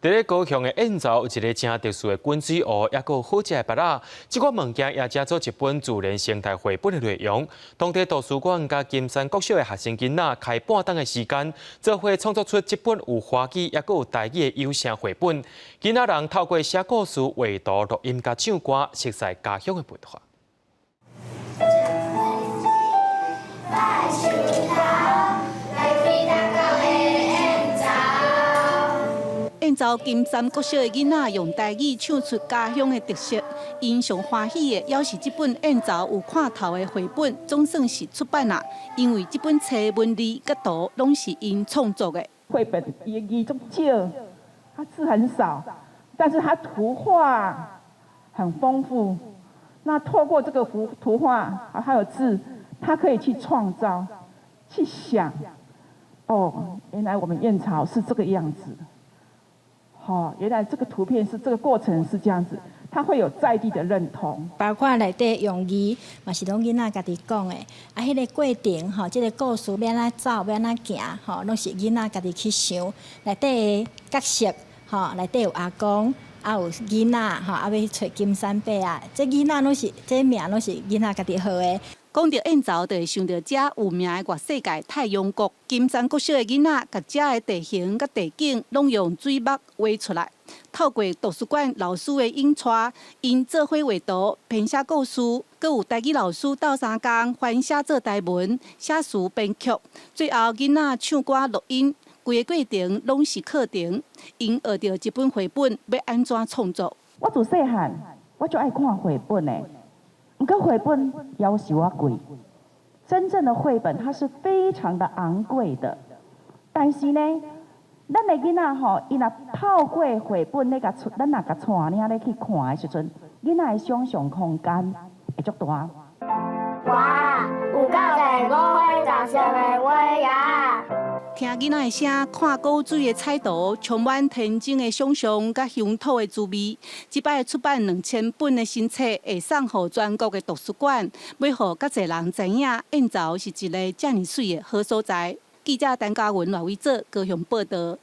佇咧高雄的燕巢有一个誠特殊的滾水湖，抑閣有好食的菝仔。這款物件也成做一本自然生態繪本的內容。當地圖書館佮金山國小的學生囡仔開半冬的時間，做伙創作出這本有華語抑閣有台語的有聲繪本。囡仔人透過寫故事、畫圖、錄音佮唱歌，熟悉家鄉的文化。拜樹頭，來去打狗的燕巢。燕巢金山國小的囡仔用台語唱出家鄉的特色，𪜶上歡喜的，猶是這本燕巢有看頭的繪本，總算是出版啦。因為這本冊文字佮圖攏是𪜶創作的。繪本伊字足少，它字很少，但是它圖畫很豐富。那透過這個幅圖畫還有字，他可以去創造、去想。哦，原來我們燕巢是這個樣子。好，原來這個圖片是這個過程是這樣子，他會有在地的認同。包括內底用語嘛是攏囡仔家己講的，啊，彼個過程吼，這個故事欲按怎走，欲按怎行，吼，攏是囡仔家己去想。內底的角色，吼，內底有阿公，啊有囡仔，吼，啊欲去揣金山伯仔，這囡仔攏是，這名攏是囡仔家己號的。講著燕巢，就會想著遮有名的外世界太陽谷。金山國小的囡仔，共遮的地形佮地景，攏用水墨畫出來。透過圖書館老師的引帶，𪜶做伙畫圖、編寫故事，閣有台語老師鬥相共翻寫做台文、寫詞編曲，最後囡仔唱歌錄音，規个過程攏是課程。𪜶學著這本繪本欲按怎創作。我自細漢，我就愛看繪本的。毋過繪本夭壽仔貴，真正的繪本它是非常的昂貴的。但是呢，咱的囡仔吼，伊若透過繪本咧共𤆬，咱若共帶領咧去看的時陣，囡仔的想像空間會足大。哇，有夠濟五花雜色的花芽。聽囡仔的聲，看古水的彩圖，充滿天真的想像佮鄉土的滋味。這擺出版2000本的新冊，會送予全國的圖書館，欲予較濟人知影，燕巢是一个遮爾媠的好所在。記者陳嘉文、賴偉哲高雄報導。